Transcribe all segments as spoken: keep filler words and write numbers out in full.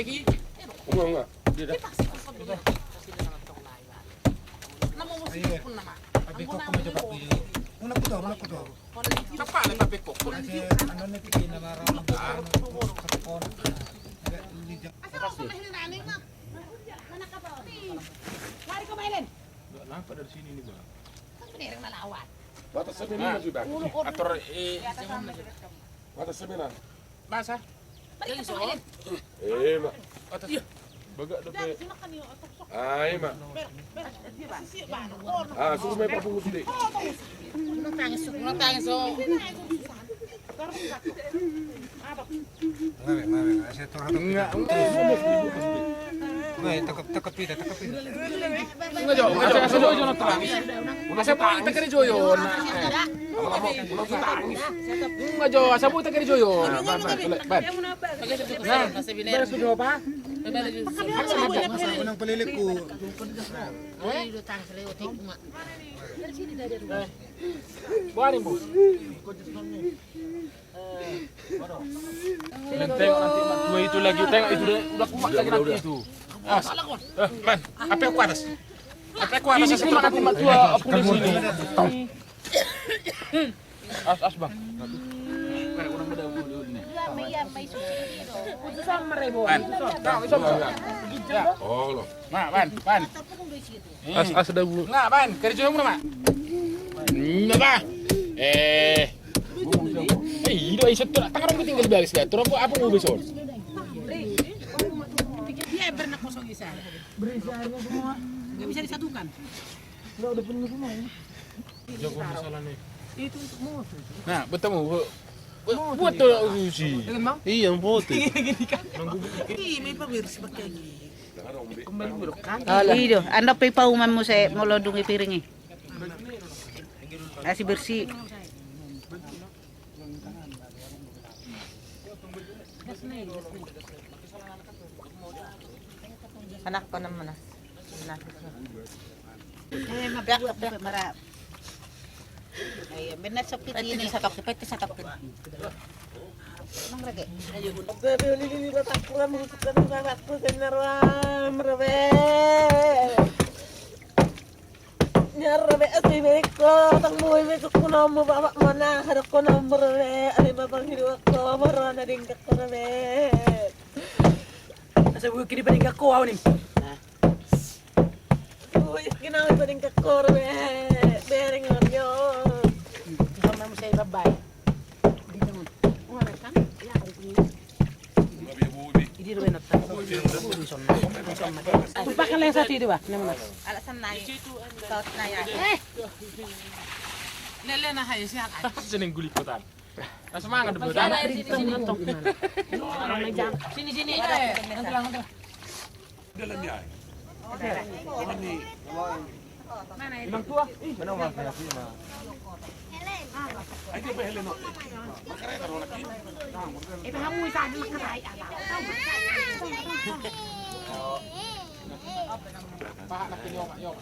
Unga, unga. Dia dah. Iya. Tapi kok kau coba pilih? Unang kutu, unang kutu. Coba lah, tapi kok. Anu ni, tiki na marang, anu, tepon. Asal langsung main nani, Mak. Mana kapal? Lari kau main. Nggak nampak dari sini nih, Bang. Kan bedereng na lawan. Batas semen ini masih, Bang. Atur, eh, batas semen. Masa? Eh, Mak. Bagak dope. Ah, Mak. Ah, suruh main papungu sude. Nangis, nangis. Enggak, enggak, enggak. Enggak, enggak, enggak. Enggak, tangkap, tangkap ida, tangkap ida. Enggak, Jo, enggak, Jo, enggak, Jo, enggak, Jo. Asa boi, tangkap ida, Jo, yo. Enggak, Jo, asa boi, tangkap ida, Jo, yo. Nah, ban, ban, ban. Nah, beres tu, Jo, apa? Unang pelelekku. Bani, Bos. Tengok nanti mak tua itu lagi, tengok itu udah, udah kuat lagi nanti itu. As. Eh, Ban, apa yang kuat, As? Apa yang kuat, As? Ini setelah nanti mak tua, apa di sini? As, as, Bang. Ban. Nah, Ban, Ban. As, as, dabu. Nga, Ban, kerja muna, Mak. Nga, Ban. Eh. Eh, ido, iso tu, tangan aku tinggal di baris, kan? Turun aku, apa mau besok? Dia emberna kosong di sana. Nggak bisa disatukan. Nggak, udah penuh semua ini. Jago masalah nih. Itu untuk motor. Nah, bertemu. Buat tolak usi. Iya, motor. Iya, gini kan. Ih, main pamer sebagai. Ido, ando pe pauman muse molo dung i piring i. Asi bersih. Anak ko enam belas. Eh, mabiak, mabiak, mara. Ayo, benar, sopit ini. Satu, satu. Emang rege. Ayo, Bun. Bebe, ini, ini, letak kurang, butuhkan, babatku, benar, wah, merebe. Nyar, rebe, asi, beko, tang, boi, beko, kunomu, babat, mana, ada kunomu, rebe, ada babang, hidup, aku, baru, ada dingkak, rebe. Asa boi, kini, badingkak, kau, awaning. Ui, kenapa pada ingkak kor be? Bereng on yo. Sama saya babai. Di dalam. Wah, kan? Ya, hari ini. Ini ruwen otak. Ui, son. Son. Pakai lensa ti, Bah. Alasan naik. Saus naik. Eh. Lele na hai sial. Seneng gulik kotan. Nah, semangat dulu. Sini, sini, sini. Sini, sini. Dalam ya. Mana ni? Inang tua. Ih, mana orang saya sih, Mas? Ayo, Pak Helen, no. Makareta, no, lagi. Eh, kamu bisa aja makareta. Pak, lagi nyok, nyok.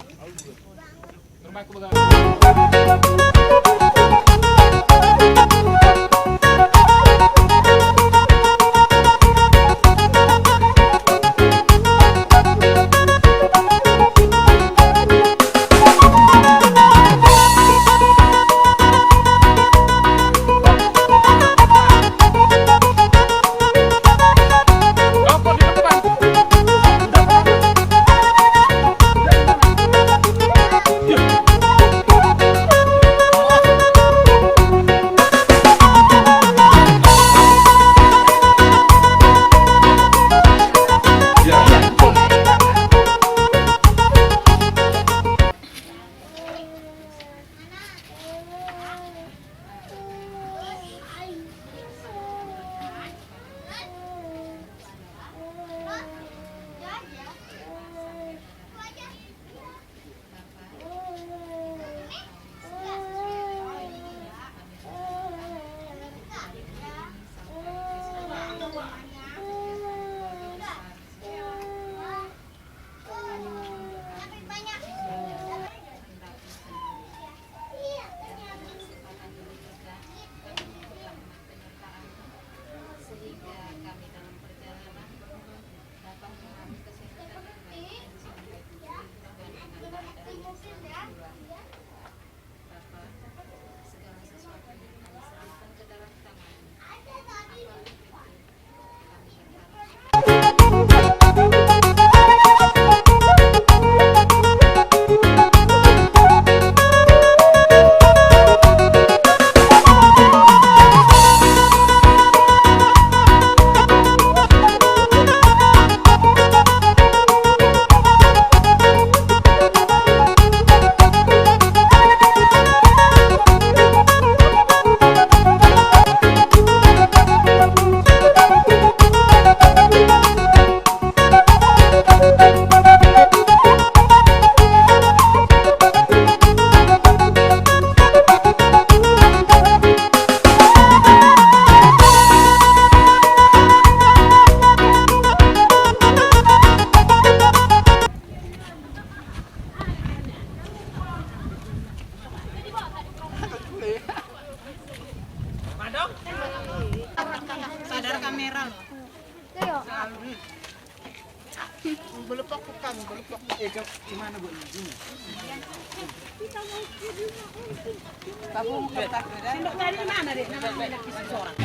Merah. Iya. Belum pakai kan, belum pakai. Eh, ke mana, Bu? Sendok tadi mana, Dek? Nama anak isi seorang.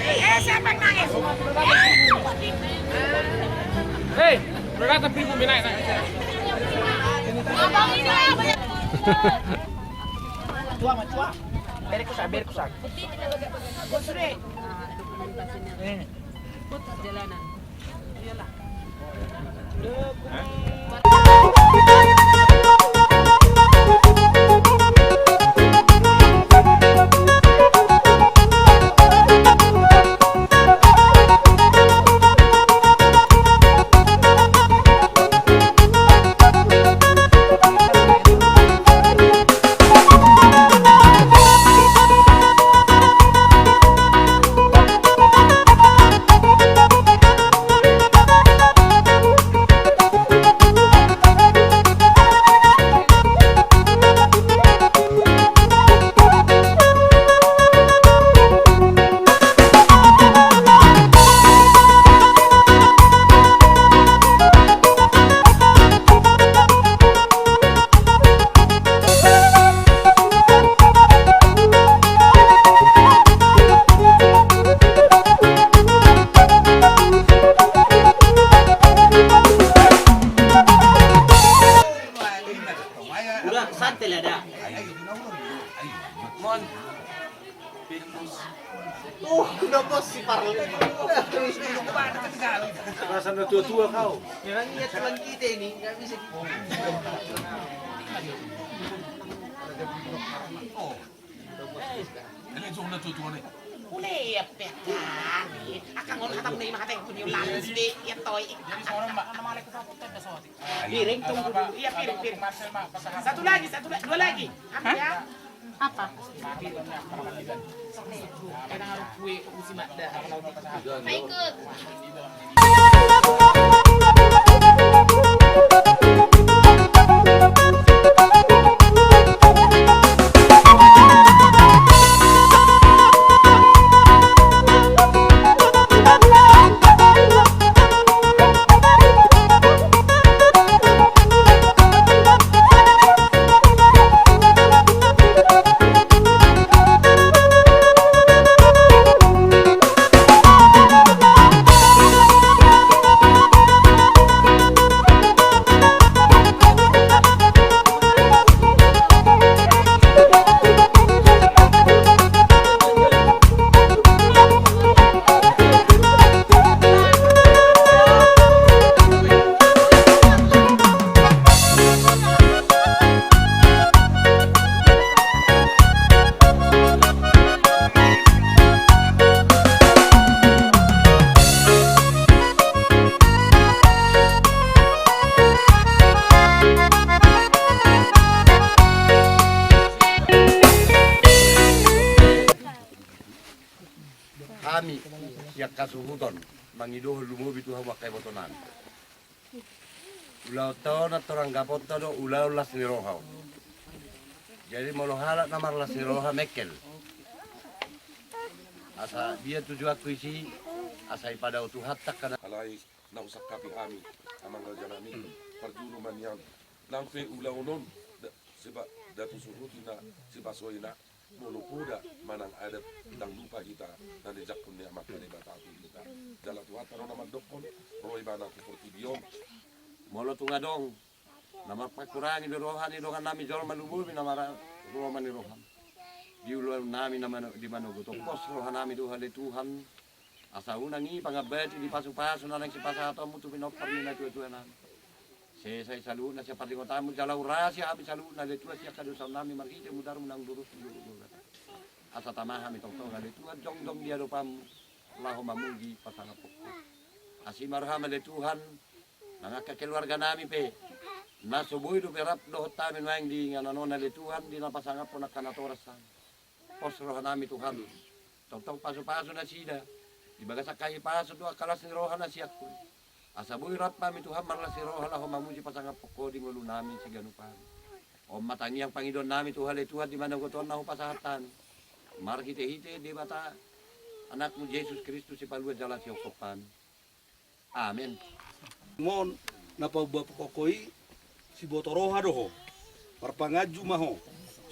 Eh, siapa yang nangis? Hei, udah datang, Pi, mau naik, naik. Abang ini apa ya? Tua, tua. Beri kusa, beri kusa. Bos, sudah. Eh. Buat perjalanan. Iyalah. Udah, santai lah, dah. Mon. Oh, udah bos si Parli. Perasaan udah tua-tua kau. Memang iya Tuhan kita ini, nggak bisa. Ini sudah tua-tua nih. Ule, iya, pe, kan. Akan ngol kata muna ima kata yang punya ulang, sih, iya, toy. Jadi seorang, Mbak. Nama alek kita, kita udah soal. Piring, tunggu dulu. Iya, piring, piring. Satu lagi, satu lagi, dua lagi. Apa ya? Apa? Hami sian hasuhuton mangidohon lumobi tu hamu angka ibotonami. Ulaonta on, antor anggaponta do ulaon las ni roha on. Jadi molo halak na marlas ni roha mengkel, asa dia tujuanku isi, asa ipadao Tuhanta angka na. Alai na husangkapi hami amang rajanami, parjolo ma nian nang pe ulaon on da, siba, datu suhut ina, sibasoina. Molo poda manang adat, ndang lupa hita na dijangkon ni Amanta Debata tu hita. Jala Tuhanta do na mandokkon, ro ibana tu portibi on. Molo tung adong na marpangkurangi do roha ni dongan nami jolma, lumobi na marroha ni roha di ulaon nami na mano-, di manogot on, pos roha nami tu Ho ale Tuhan. Asa unang i pangambati di pasu-pasu na naeng sipasahatonmu tu pinompar ni natuatua nami. Sesa i saluhutna sian pardingotanmu, jala urasi hami saluhutna ale Tuhan sian hadosaon nami marhite mudarmu naung lurus tu joloan on. Asa tama hami tongtong ale Tuhan jongjong di adopanmu laho mamuji pasangaphon Ho. Asi ma roham ale Tuhan, nang angka keluarga nami pe na so boi dope rap dohot hami nuaeng di inganan on ale Tuhan, di na pasangaphon angka natoras hami. Pos roha nami Tuhan, tongtong pasu-pasu nasida di bagasan hahipason dohot angka las ni roha na sian Ho i. Asa boi rap hami Tuhan marlas ni roha laho mamuji pasangaphon Ho di ngolu nami siganup ari. On ma tangiang pangidoan nami tu Ho ale Tuhan di manogot on na hupasahat hami marhite-hite Debata Anakmu Jesus Kristus Sipaluat jala Sihophop hami. Amen. Mon na paubahon Ho i, siboto roha do ho. Marpanganju ma ho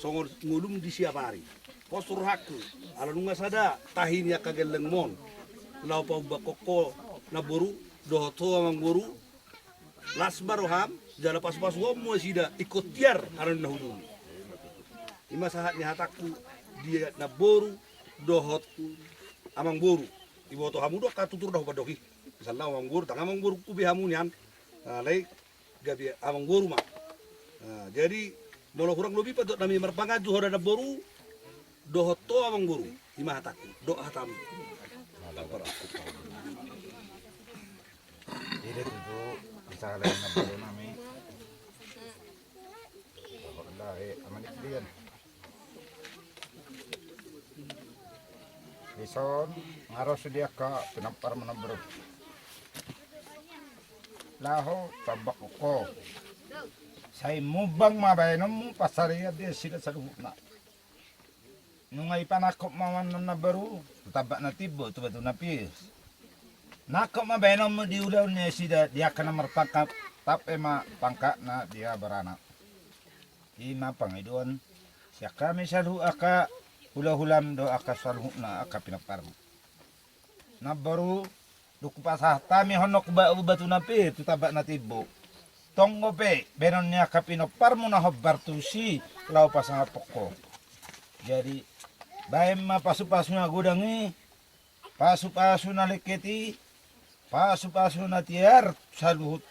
songon ngolum di siapari. Pos rohangku, ala nunga sada tahi ni angka gellengmon laho paubahon ho namboru dohot ho amangboru. Las ma roham, jala pasu-pasuhon ma nasida ingkon tiar haranon na hujulu. I ma sahat ni hatangku di namboru dohot amangboru. Diboto hamu do angka tutur na hupandok i. Misalna amangboru, ndang amangborungku be hamu nian. Alai gabe amangboru ma. Nah, jadi molo hurang lobi pandok nami, marpanganju ho da namboru dohot ho amangboru. I ma hatangku, dok hatam. Ide tutu, bisa lain namboru nami. Dohot lae, aman iklian. Dison nga ro sude angka pinomparmu namboru. Laho paubahon ho. Sai mumbang ma baenonmu pansarian di nasida saluhutna. Nunga ipanangkok ma annon namboru tu tambak na timbo tu batu na pir. Nangkok ma baenonmu di ulaon ni nasida di angka na marpangkat, tap ema pangkatna di aha barana. I ma pangidoan sian hami saluhut angka hulahulam dohot angka saluhutna angka pinomparmu. Namboru, dung hupasahat hami ho annon tu ba-, batu na pir tu tambak na timbo, tong dope baenon ni angka pinomparmu na hombar tusi laho pasangaphon ho. Jadi baen ma pasu-pasu na godang i, pasu-pasu na lengket i, pasu-pasu na tiar saluhut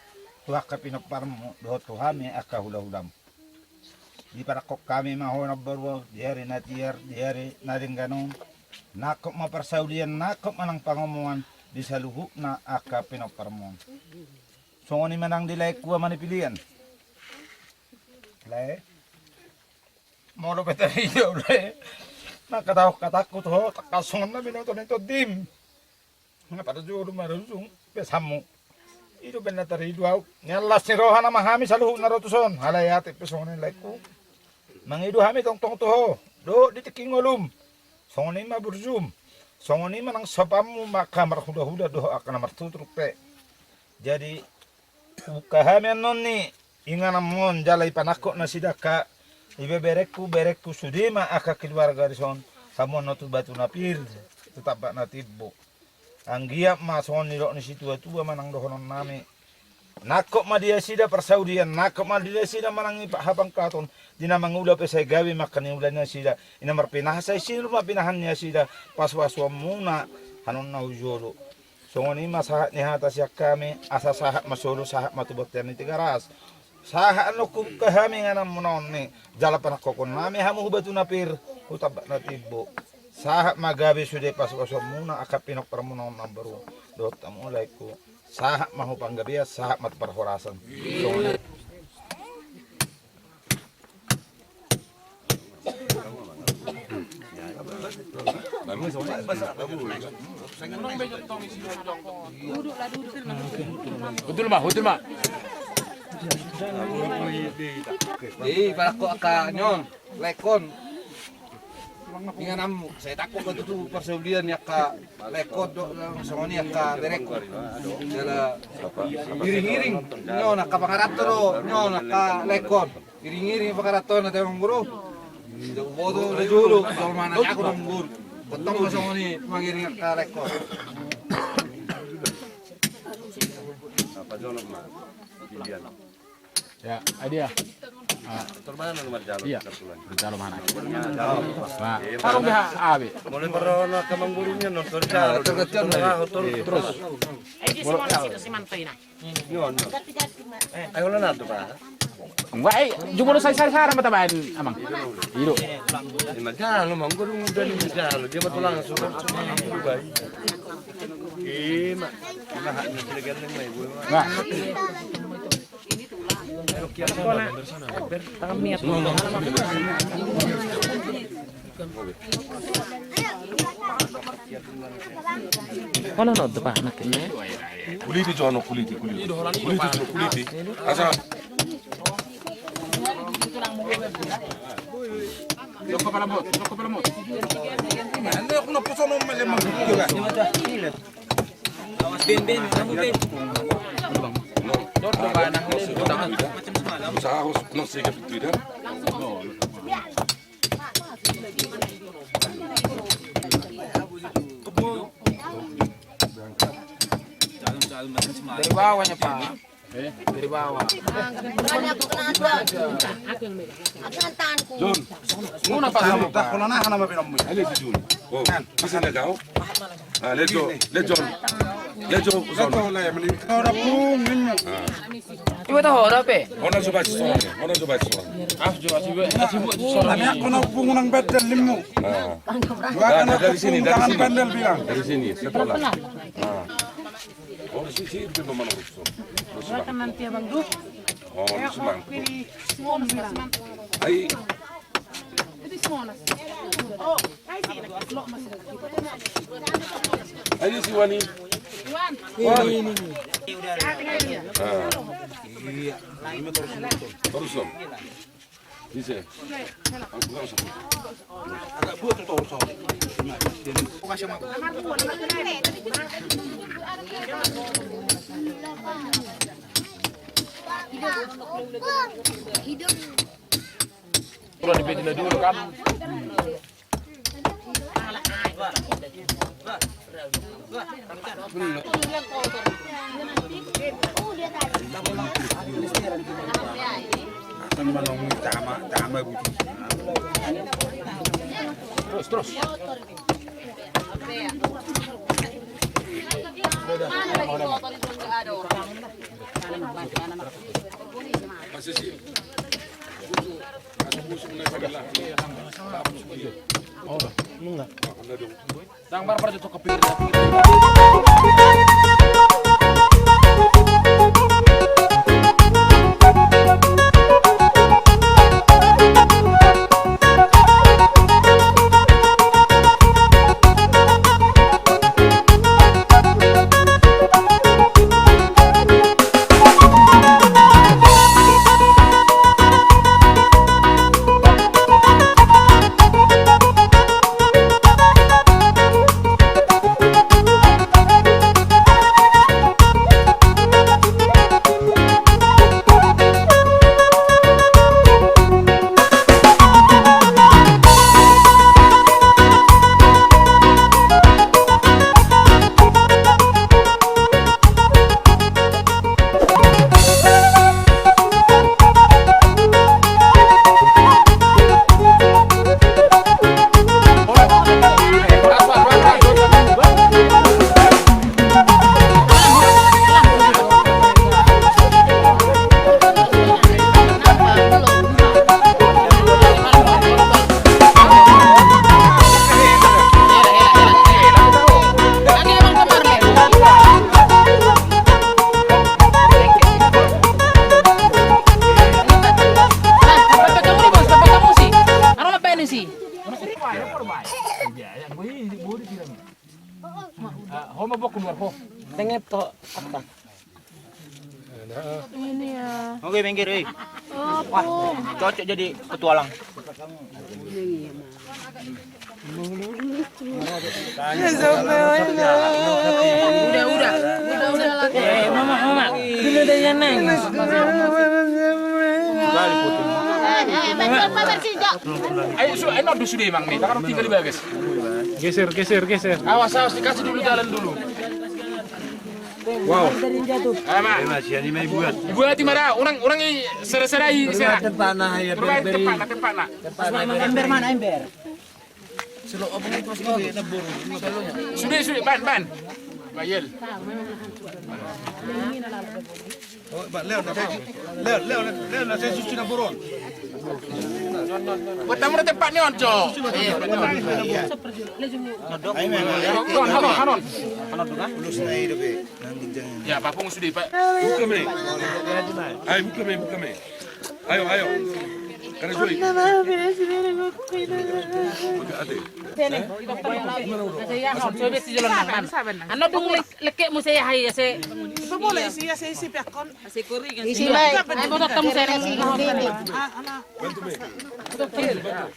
tu angka pinomparmu dohot tu hami angka hulahulam. Dipanangkok hami ma ho namboru di ari na tiar, di ari na denggan on. Nangkok ma parsaulian, nangkok ma nang pangomoan di saluhutna angka pinomparmu on. Songon i ma nang di laengku ama ni pilian. Lae. Molo pe taida ulae na hatahon hatangku tu ho, tangkas songon na binoto ni tondim. Nga parjolo marujung pesanmu. I do umbahen na taridu ahu. Nian las ni roha nama hami saluhutna ro tuson. Alai atik pe songon i laengku, mangido hami tongtong tu ho dohot di tingki ngolum. Songon i ma burjum. Songon i ma nang sopanmu ma angka marhulahula dohot angka na martutur pe. Jadi hubuka hami annon ni ingananmu on jala ipanangkok nasida angka ibeberengku, berengku, sude ma angka keluarga dison, hamu annon tu batu na pir, tu tambak na timbo. Anggiat ma songon nidok ni situatua manang dohonon nami. Nangkok ma di nasida parsaulian, nangkok ma di nasida manang i hapangkaton, di na mangula pe sai gabe ma angka niula ni nasida, i na marpinahan sai sinur ma pinahan ni nasida, pasupasu hamuna hanon na hujolo. Songon i ma sahat ni hata sian hami, asa sahat ma solu, sahat ma tu bontean ni Tigaras. Sahat annon hubuka hami ingananmuna on ni, jala panangkokon nami hamu hu batu na pir, hu tambak na timbo. Sahat ma gabe sude pasupasu hamuna angka pinomparmuna on namboru. Dohot hamu laengku, sahat ma hu panggabean, sahat ma tu parhorasan. Songon i. Hudul ma, hudul ma. Di, panangkok angka nion, laengkon. Ingananmu, sai tangkok ma tutu parsaulian ni angka laengkon dohot songon i angka berengkon. Jala iring-iring nion angka pangaranto do nion angka laengkon. Iring-iring pangaranto na tebang buru. Boto na jolo, jolo mana jago manggur. Potong masuk ni mangiring kalek ko. Apa jolo ma? Pilihan. Ya, ai dia. Ah. Tor mana lu marjalo? Iya. Marjalo mana? Nah, tarung dia, abi. Mulai marona ke manggurunya non tor jalo. Terus. Terus. Ayo, di semua situ si Manto ina. Ayo, lo nantu, Pak. Enggak, eh, jumolo sai sai sara mata baen, Amang. Ido. Ima jalo, Mang, gua udah nih jalo. Dia mah tulang sudah. Ima. Ima haknya sila gandeng, Mang, gua. Nah. Tangan niat. Ono no depan anak ini. Kuliti jono, kuliti, kuliti. Kuliti jono, kuliti. Asa. Joko palamot, joko palamot. Ini aku nak pusono mele mangkuk juga. Ben, ben, kamu ben. Usaha harus nasi ke tidak. Dari bawahnya, Pak. Eh, dari bawah. John. Muna, Pak. Tahu, tahu, kalau nah, nama belum. Ada si John. Oh, bisa ada kau? Ah, lejo, lejo, lejo, lejo. Ora pung, nimmu. Iwa tahu ora pe? Ona coba sisongan, ona coba sisongan. Ah, coba sisongan. Tapi aku na pung nang bedel nimmu. Ah. Dari sini, dari sini. Bedel bilang. Dari sini, sekolah. Ah. Oh, si, si, itu memang urus. Silakan nanti Abang Duk. Oh, ini semang. Ai. Ai, si Wani. Wani. Ah. Terus dong. Bisa. Agak buat tuh, tuh, tuh. Hidup. Hidup. Kurang di bedina dulu kan. Terus, terus. Tenget to. Ini ya. Oke, minggir, eh. Wah, cocok jadi petualang. Udah, udah. Udah, udah lah. Eh, mama, mama. Dulu ada yang nangis. Eh, eh, betul, Pak Bersih. Ayo, su-, ayo, nol dulu sude, Mang, nih. Tangan tiga di bagas. Geser, geser, geser. Awas, awas, dikasih dulu jalan dulu. Wow. Ayo, Mang. Buat di mana? Unang, unang i sera-sera i sera. Tempatna, ya, tempatna, tempatna. Ember mana, ember? Sude, sude, ban, ban. Bayel. Oh, ba, Leo, na, Leo, Leo, Leo, na, saya susu na burung. Buat tamu na tempat ni, Onco. Iya, buat tamu. Anon, anon, anon. Ya, papung sude, Pak. Buka me. Ayo, buka me, buka me. Ayo, ayo. Karena Juli. Buka ate. Sini. Anu, bung lek-, lekek mu saya hai, ya, saya. Isi mai. Ai, botot kamu saya. Bantu me.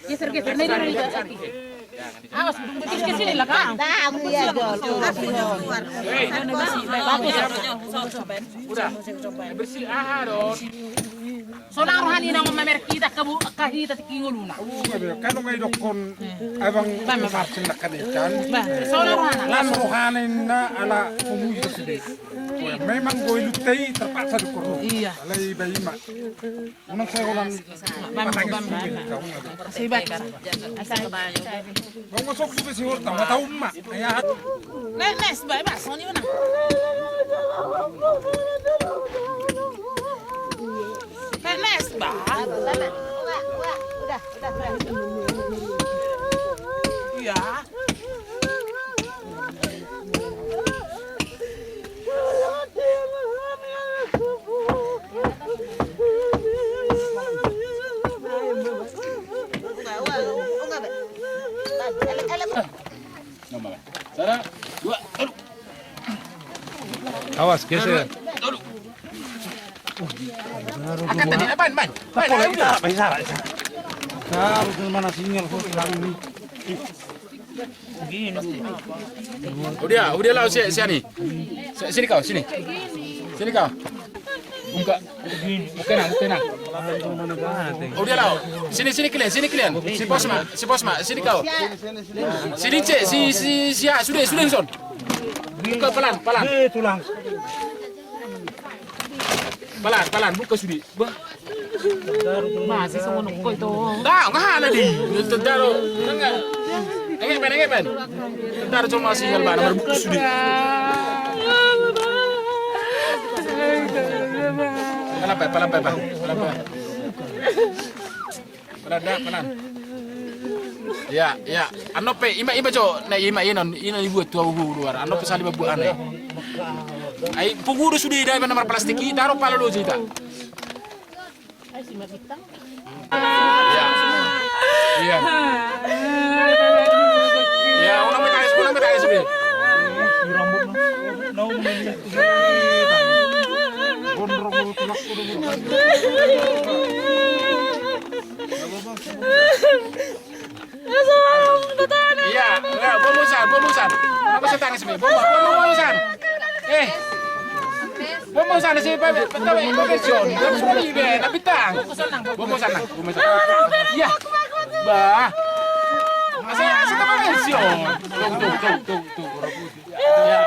Geser, geser. Nah, ini, ini, ini. Awas, geser ke sini lah, Kak. Tahu ya, Jol. Hei. Bagus. Udah. Bersih, aha, dong. Sonang rohani nang mamerek hita, kabu-, kahita tingki ngoluna. Kan nunga idokkon abang Marcel na kan ikan. Bah, sonang rohana. Lan rohana na ala pemuji sude. Memang boi lutai terpaksa dukor. Iya. Alai baima. Unang saya ulang. Bam, bam, bam. Sibat. Asal. Mau masuk juga si Horta, mata umma. Ya. Nes, nes, bae, bae, soni unang. Nes, bae. Udah, udah, udah. Iya. Sada, dua, tolu. Awas, geser. Tolu. Angkat tadi, apaan, apaan? Apaan, apaan? Bisa, bisa. Nah, mana sinyal kok hilang ini? Udah, udah lah, si, si ani. Si-, sini kau, sini. Sini kau. Buka. Buka nang, buka nang. Udah lah. Sini, sini kalian, sini kalian. Si Posma, si Posma, sini kau. Sini, Cek, si, si, si, ah, sudah, sudah, son. Buka pelan, pelan. Eh, tulang. Pelan, pelan, buka sude. Bah. Masih songon kau itu. Dah, nggak ada di. Tentara. Enggak. Enggak, Ben, enggak, Ben. Tentara cuma sinyal, Ben, baru buka sude. Pelan, pelan, pelan, pelan. Pelan, pelan. Pelan, pelan. Ya, ya. Annon pe, ima, ima jo, na ima, inon, inon ibuat tu au luar. Annon pe sali mambuat anai. Ai, pungu do sude da, iba na marplastik i, taro pala loja ita. Iya. Iya. Iya, unang me tangis, unang me tangis be. Iya, iya, bomusan, bomusan. Apa setangis be? Bomu, bomu, bomusan. Eh. Bomusan si Pak, Pak, Pak, Pak, Sion. Bomusan, Pak, Pak, Pak. Bomusan, Pak, bomusan. Iya. Bah. Asal, asal, Pak, Sion. Tuh, tuh, tuh, tuh, tuh. Iya.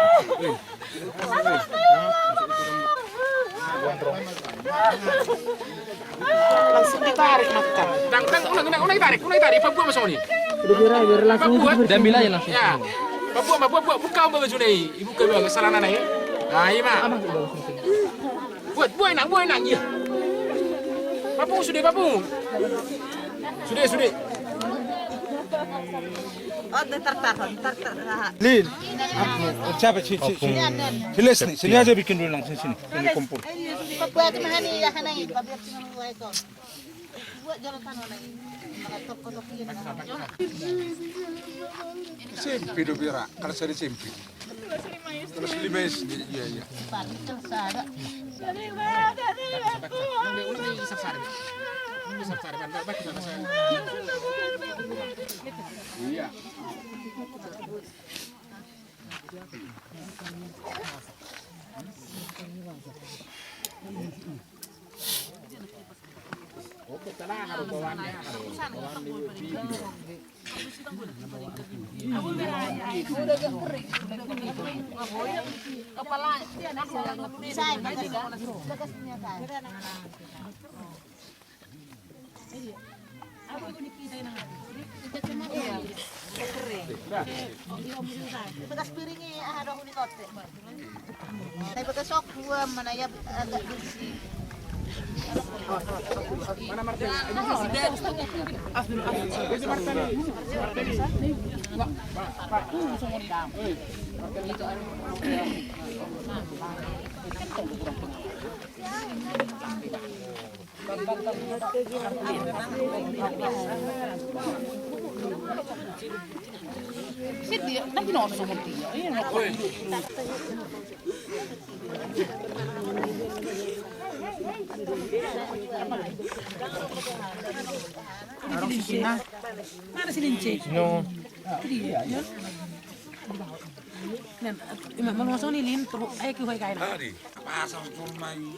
Langsung ditarik mata. Tang, tang, unang, unang, unang ditarik, unang ditarik, pabuat ma songon i. Udah biar, biar langsung. Pabuat. Diambil aja langsung. Ya. Pabuat ma, buat, buat, buka ma bajuna i. Ibuka dua, salanana i. Nah, ima. Buat, buat nang, buat nang, iya. Papungu sude, papungu. Sude, sude. Oh, tar, tar, tar, tar, tar. Lil. Siapa? Si, si, si. Si Lesni, sini aja bikin dulu langsung sini. Ini kompor. Sempi do bira, kalau saya di sempi. Kelas lima S D, iya, iya. Iya. Bekas piring i aha do huni tote. Tapi bekas sok gua mana ya agak bersih. Adi, pasang cuma i.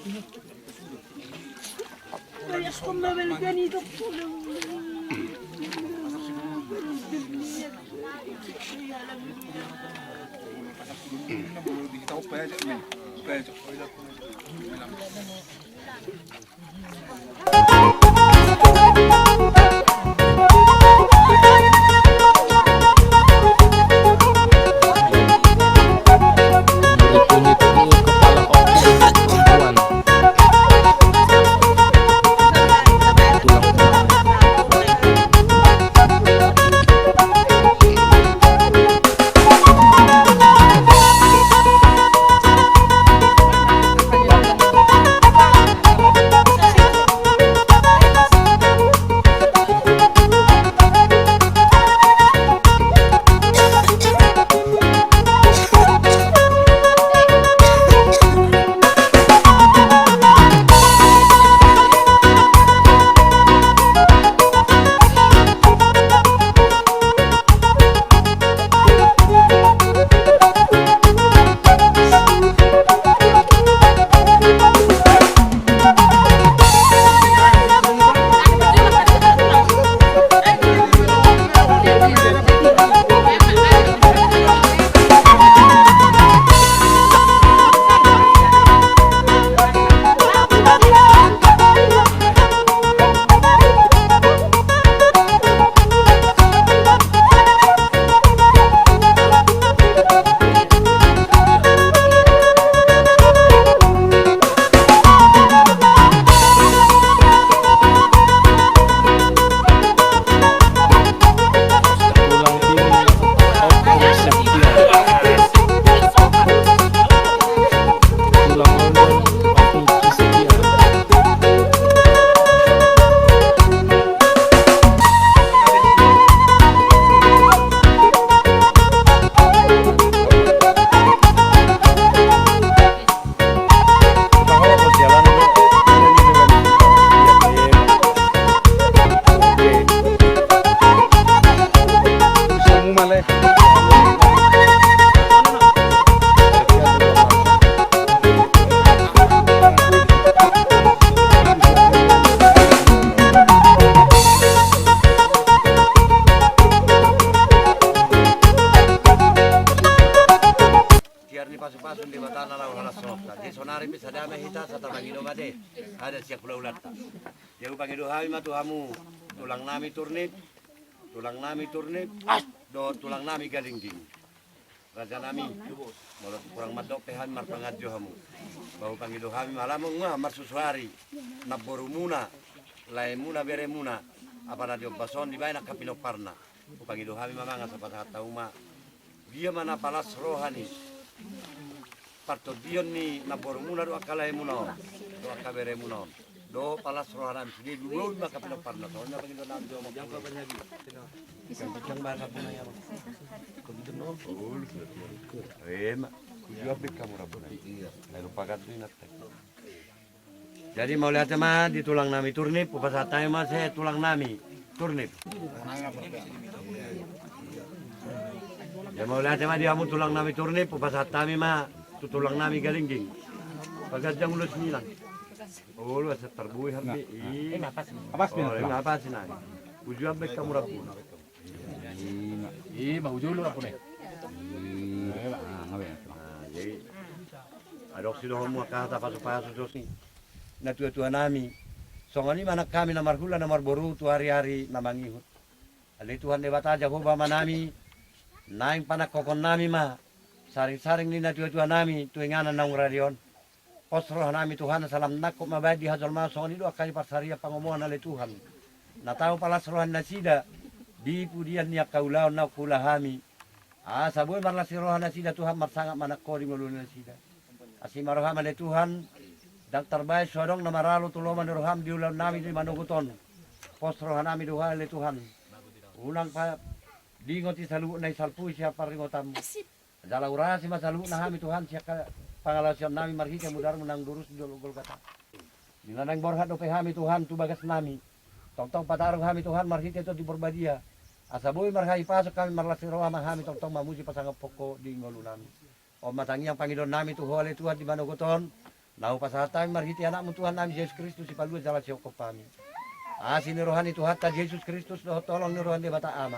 Tiar ni pasupasu ni Debata na laho las rohanta. Jadi sonari pe sada ma hita, sada mangido ma te. Ada siap hula-hulanta. Jadi hupangido hami ma tu hamu, tulang nami Turnip, tulang nami Turnip, dohot tulang nami Galingging. Raja nami, molo kurang mandok pe hami marpanganju hamu. Ba hupangido hami ma, ala muna marsusuari, namborumuna, laemuna, beremuna, apala di ombas on dibaen angka pinomparna. Hupangido hami ma mangan, sapasahat hamu ma. Dia ma na palas roha ni partondion ni namborumuna dohot angka laemuna on, dohot angka beremuna on. Dohot palas roha nami sude, dibaen ma angka pinomparna. Songon i ma pangido nami. Jang bahasa punai apa? Kau gitu no. Ema. Kujua pik kamu rabuna. Iya. Lalu pagat tu ingat. Jadi mauliate ma di tulang nami Turnip, hupasahat hami ma sian tulang nami Turnip. Jadi mauliate ma di hamu tulang nami Turnip, hupasahat hami ma tu tulang nami Galingging. Paganjang ulos nilang. Olo, asa tarbue hami. Ih. Apa sih? Oh, ini apa sih, nang? Ujuan baen hamu rambu. Ima, uju ulu rambu na i. Jadi adong sidohononmu angka hata pasupasu dos ni natuatuanami. Songon i ma nang hami na marhula na marboru tu ariari na mangihut. Ale Tuhan Debata Jahowa Amanami, naeng panangkokhonnami ma saringsaring ni natuatuanami tu inganan naung rade on. Pos rohanami Tuhan, asa lam nangkok ma baen di hajolmaon, songon i do angka i parsarian pangomoan ale Tuhan. Na tau palas roha ni nasida di pudian ni angka ulaon naung huula hami. Asa boi marlas ni roha nasida Tuhan marsangap manang Ho di ngolu ni nasida. Asi ma roham ale Tuhan, ndang tarbaen so adong na maralo tu lomo ni roham di ulaonnami di manogot on. Pos rohanami do Ho ale Tuhan. Unang pa dingot i saluhutna i salpu i sian parningotanmu. Jala urasi ma saluhutna hami Tuhan sian angka pangalaosionnami marhite mudarmu naung durus di dolok Golgata. Di na naeng borhat dope hami Tuhan tu bagasnami. Tongtong patarung hami Tuhan marhite Tondi Porbadia. Asa boi marhahipason hami marlas ni roha ma hami tongtong mamuji pasangaphon Ho di ngolunami. On ma tangiang pangidoannami tu Ho ale Tuhan di manogot on. Na hupasahat hami marhite Anakmu Tuhan nami Jesus Kristus Sipalua jala Sihophop hami. Asi ni roha ni Tuhanta Jesus Kristus dohot holong ni roha ni Debata Ama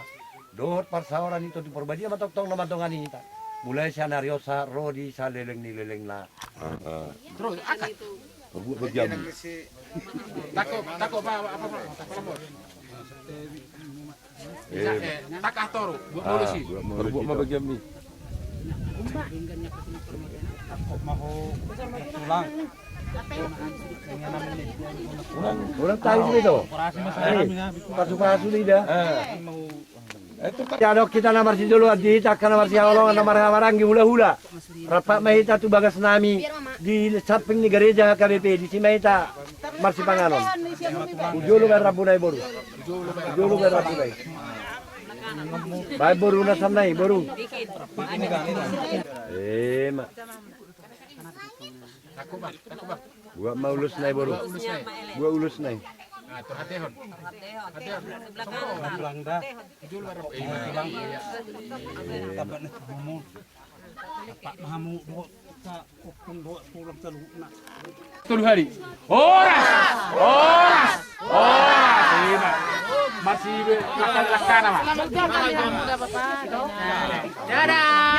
dohot parsaoran ni Tondi Porbadia ma tongtong na mandongani hita. Mulai sian ari on sahat ro di saleleng ni lelengna. Terus angkat. Buat bagian. Tako, tako apa apa apa. Takah toru, buat molusi. Perbuat ma bagian ni. Orang tahu itu. Pasu-pasu ni da. Adong hita na marsijoloan di hita angka na marsihaholongan na marhahamaranggi hulahula. Rap ma hita tu bagasnami di samping ni gareja H K B P, disi ma hita marsipanganon. Uju ulu baen rambuna i boru. Uju ulu baen rambuna i. Baen boru na sana i boru. Ima. Buat ma ulusna i boru. Buat ulusna i. Tolu hali. Horas! Horas! Horas! Ima. Masih be makan lakana ma. Dadah.